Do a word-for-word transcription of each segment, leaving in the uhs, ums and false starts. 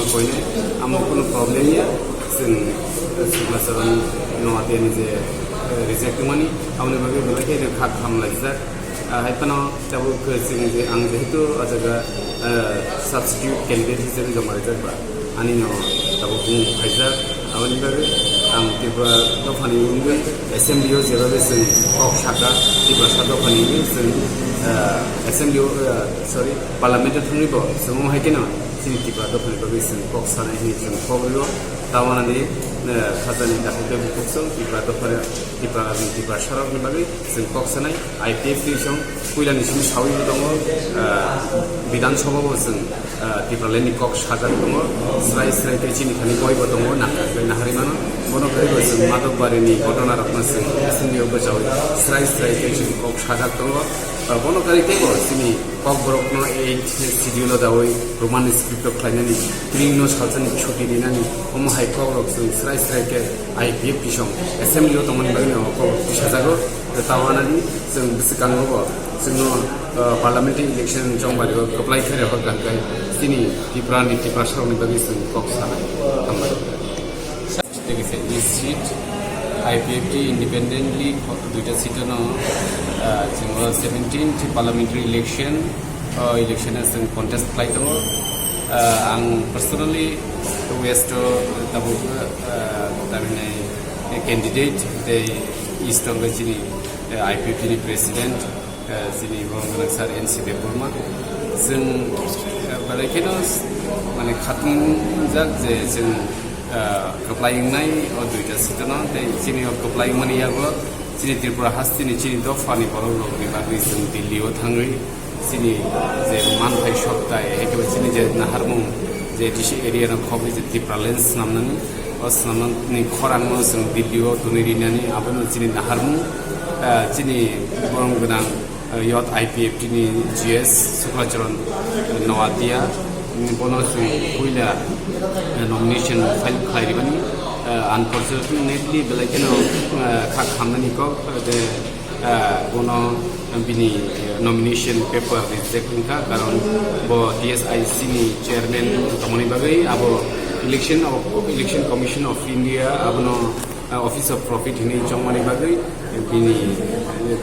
Koine, amo kuno problem ya, chwng, eh, Sukla Charan Noatia ni je, eh, reject wngmani, aboni bagwi belai khe kha hamlaijak. Ah, hai phano tabuk chwng je, ang jehetu o jaga, eh, substitute candidate hisabe joma rijak ba, ani no tabuk bung phaijak, aboni bagwi ang Tripura dophani wngwi assembly o jebabe chwng kok sakha, Tiprasa dophani wngwi chwng, eh, assembly o, eh, sorry, parliament o thangwi bo chwng omo hai kheno chini Tripura dophani bagwi chwng kok sanai hinwi chwng kok rio. Tawanani, eh, khajani dakhai khe bukhuk chwng Tripura dophani, Tripura, Tiprasa rokni bagwi chwng kok sanai. I P F T song puilani simi sawi bo tongo, eh, Bidhan Sabha bo chwng, eh, Tipraland ni kok sajak tongo, srai srai tei chini thani koi bo tongo, nakha khe nahari mano. Bono khe bo chwng Madhok Bari ni ghotona rokno chwng assembly o bwchawi srai srai tei chini kok sajak tongo. Eh, bono kari tei bo chini Kokborokno eighth schedule o dawi Roman script o khlainani twino salsani chuti rinani omo hai kokrok chwng srai srai khe I P F T song assembly o tongmani bagwi o kokrok tisajago. Tei tawanani chwng bwswkango bo chwngno, uh, parliamentary election chongbario kwplai khe rehor kha hwnkhe chini Tripura ni Tiprasa rokni bagwi chwng kok sanai. Hambai. Tei kisa East seat, I P F T independently duita seat no, ah, chwng o seventeenth parliamentary election, o election o chwng contest khlai tongo. Ah, ang personally West o tabuk, ah, tamhinai candidate tei East o chini, eh, I P F T ni president. Eh, chini borok gwnang sir N C Debbarma. Chwng, eh, belai kheno s-, mane khatungjak je chwng, eh, kwplai wngnai o duita seat no, tei chini o kwplai wngmani yago chini Tripura hasteni chini dophani borok rokni bagwi chwng Delhi o thangwi chini je manthai soktai, hai khe chini je naharmung je D C area no khobwi je Tipraland swnamnani, o swnamnani khorang no chwng Delhi o tonwi rinani, abono chini naharmung, eh, chini borom gwnang, eh, yot I P F T ni G S Suklacharan Noatia, bono chwng puila, eh, nomination file khlai rimani. Eh, unfortunately, belai kheno, eh, kha khamnani kok, eh, je, eh, bono bini, eh, nomination paper reject wngkha, karon bo T S I C ni chairman tongmani bagwi abo election of, Election Commission of India abono, eh, Office of Profit hinwi chongmani bagwi bini,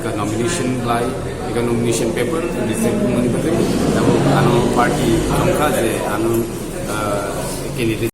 eh, nomination bai, eka nomination paper reject wngmani bagwi abo ano party chongkha je ano, eh, candidate